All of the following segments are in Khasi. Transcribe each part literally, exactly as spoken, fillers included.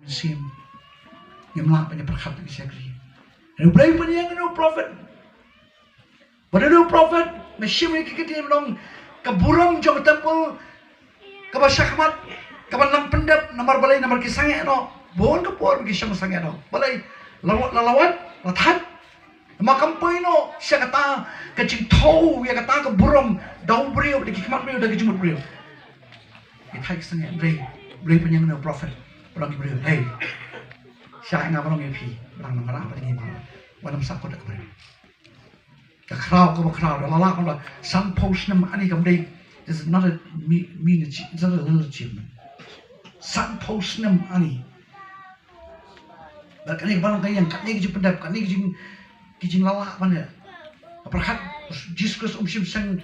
Sim. Ngim lah ban ïa pyrkhat ïa ki shakri. Hynrei U Blei u pynïeng ïa u prophet. Ba da u prophet, nga shim ïa ki ktien ba long ka burom jong ka temple, kaba shakhmat, kaba nang pyndep, namar balei, namar ki sangeh noh. Bun ka por ki shong sangeh noh. Balei, la, la, la wad, la thait. Namar kam poi noh sha kata ka jingthew ïa kata ka burom da u briew, da ki khmat briew, da ki jingmut briew. Ki thait ki sangeh, hynrei, hynrei pynïeng ïa u prophet. Ba long ki briew, hey. Sha nga ba long ïa phi, ba long nang rah ba dei ngi ba. Wat ym sakut da ka briew. Ka khraw kaba khraw, da la lah kumba sanphew snem ani kam dei. This is not a me-, mean achie-, it's not a little achievement. Sanphew snem ani. Bad kane kaba long ka ïeng, kane ka jingpyndep, kane ka jing, ka jinglalak ban ïa. Pyrkhat, Jisu Khrist um shym seng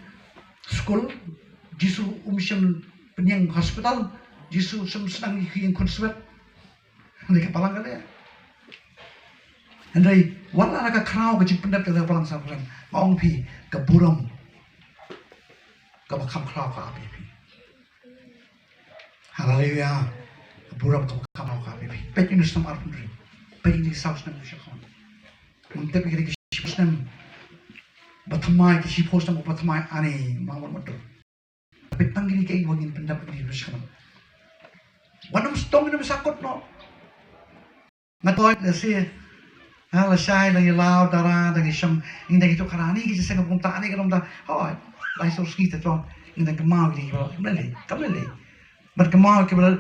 skul, Jisu um shym pynïeng hospital, Jisu um shym sdang ïa ki ïing khun swet. Hynrei ka balang ka leh. Hynrei wat la ka khraw ka jingpyndep ka balang sa pyrshang. Nga ong phi ka burom kaba kham khraw ka ap ïa phi. Haleluya. Ka burom kaba kham khraw ka ap ïa phi. Peit ïa u snem arphew hynriew. Peit ïa u saw snem u shakhmat. Ngam tip ïa ki shiphew snem ba thymmai, ki shiphew snem ba thymmai ani ma wan ma dur. Peit tang kine kiei ba ngin pyndap ïa ki ba shakhmat. Wat nym stong, nym sakut noh. Nga toit lehse, ha, lashai dang ïa law dara, dang ïa shong, ngin dang ïathuh khana, ani ki jingseng kumta, ani ka kumta. Hooid, lai saw sngi te to ngin dang kynmaw ïa ki ba, kam lei lei, kam lei lei. Bad kynmaw ïa ki ba la,